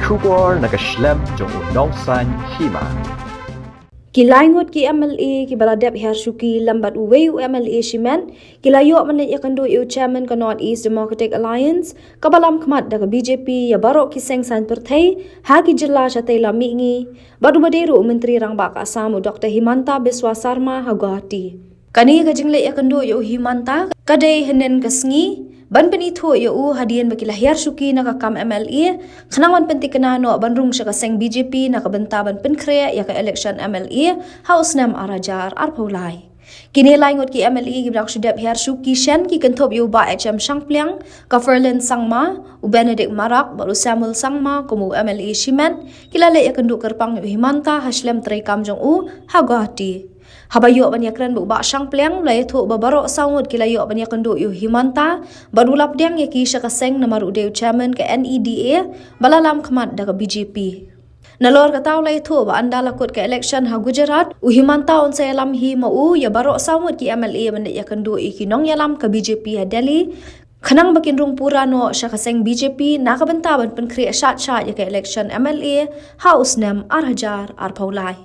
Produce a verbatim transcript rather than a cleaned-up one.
Khubor na ka shlem jong u nongsan hima. Ki laingut ki M L A kiba la dep hiar shuki lem bad uwei u M L A shimet ki la ïoh ban leit ïakynduh ïa u chairman ka North East Democratic Alliance kaba lam khmat da ka B J P ïa baroh ki seng saiñ pyrthei ha ki jylla shatei lam mihngi bad uba dei ruh u Myntri Rangbah ka Assam u Doctor Himanta Biswa Sarma ha Guwahati. Kane ka jingleit ïakynduh ïa u Himanta ka dei hynnin ka sngi ban pynithuh ïa u hadien ba ki la hiar shuki na ka kam M L A khnang ban pyntikna noh ban rung sha ka seng B J P na ka bynta ban pynkhreh ïa ka election M L A ha u snem ar hajar arphew lai. Kine laingut ki M L A kiba dang shu dep hiar shuki shen ki kynthup ïa u Bah H M Shangpliang, ka Ferlin Sangma, u Benedict Marak bad u Samuel Sangma kum u M L A shimet ki la leit ïakynduh kyrpang ïa u Himanta ha shlem treikam jong u ha Guwahati. Haba ïoh ban ïakren bad u Bah Shangpliang u la ïathuh ba baroh saw ngut ki la ïoh ban ïakynduh ïa u Himanta bad u la pdiang ïa ki sha ka seng namar u dei u chairman ka N E D A ba la lam khmat da ka B J P. Nalor kata u la ïathuh ba ynda la kut ka election ha Gujarat u Himanta un sa ïalam hi ma u ïa baroh saw ngut ki M L A ban leit ïakynduh ïa ki nongïalam ka B J P ha Delhi khnang ba kin rung pura noh sha ka seng B J P na ka bynta ban pynkhreh shat shat ïa ka election M L A ha u snem ar hajar arphew lai.